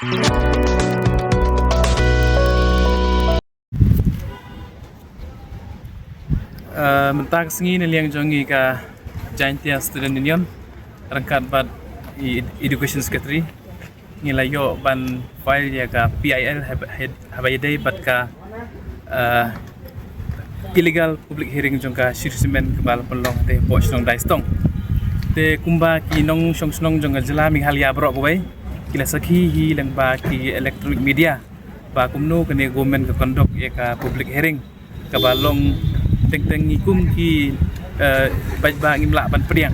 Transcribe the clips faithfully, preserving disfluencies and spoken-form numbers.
Uh, mynta ka sngi na liang jong ngi ka Jaintia Student Union ryngkat bad i Education Secretary ngi la ïoh ban file ïa ka P I L haba ïadei bad ka, uh, illegal public hearing jong ka Shree Cement kaba la pynlong te hapoh shnong Daistong. Te kumba ki nongshong shnong jong ka jylla Meghalaya baroh kawei ki la sakhi hi lyngba ki electronic media ba kumno kane government ka conduct ïa ka public hearing kaba long teng teng ngi kum ki, uh, paidbah ngim lah ban pdiang.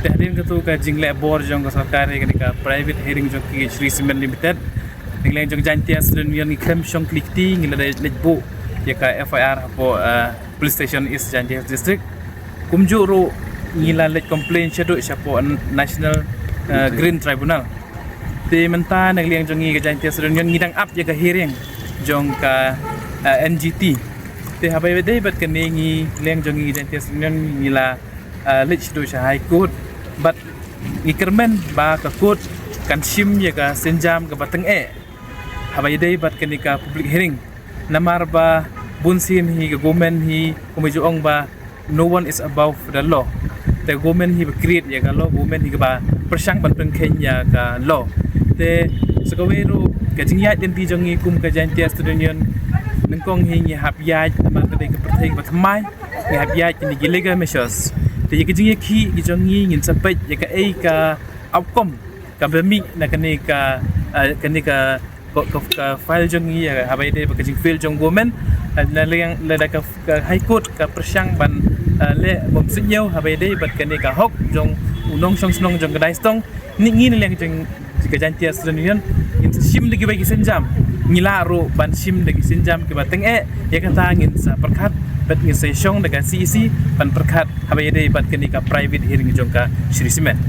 Te hadien katto ka jingleh bor jong ka sorkar ïa kane ka private hearing jong ki Shree Cement Limited, na liang jong Jaintia Student Union ngi khlem shong kli kti ngi la dei leit buh ïa ka F I R hapoh, uh, Police Station East Jaintia District. Kumjuh ruh ngi la leit complain shaduh shapoh National, uh, Green Tribunal. Te mynta na liang jong ngi ka Jaintia Student Union ngi dang ap ïa ka hearing jong ka, uh, N G T. Te haba ïadei bad kane ngi liang jong ngi ka Jaintia Student Union ngi la, uh, leit shaduh sha High Court bad ngi kyrmen ba ka court kan shim ïa ka sienjam kaba tyngeh haba ïadei bad kane ka public hearing. Namar ba bun sien hi ka government hi kumba ju ong ba no one is above the law. Te government hi ba create ïa ka law, government hi kaba pyrshang ban pynkheiñ ïa ka law. Te sa kawei ruh ka jingïaid lynti jong ngi kum ka Jaintia Student Union nyngkong hi ngi hap ïaid namar ka dei ka pyrthei kaba thymmai, ngi hap ïaid kine ki legal measures. Te ïa ka jingïakhih ki jong ngi ngin sa peit ïa kaei ka outcome kaba mih na kane ka, uh, kane ka ka, ka, ka file jong ngi, eh, haba ïadei bad ka jingfile jong government, eh, na liang lada ka, ka High Court ka pyrshang ban, eh, leh bym suidñiew haba ïadei bad kane ka hok jong u nongshong shnong jong ka Daistong, ngi na liang jong ka Jaintia Student Union ngin sa shim da kiwei ki sienjam, ngi lah ruh ban shim da ki sienjam kiba tyngeh. Ïa kata ngin sa pyrkhat bad ngin sa shong da ka C E C ban pyrkhat haba ïadei bad kane ka private hearing jong ka Shree Cement.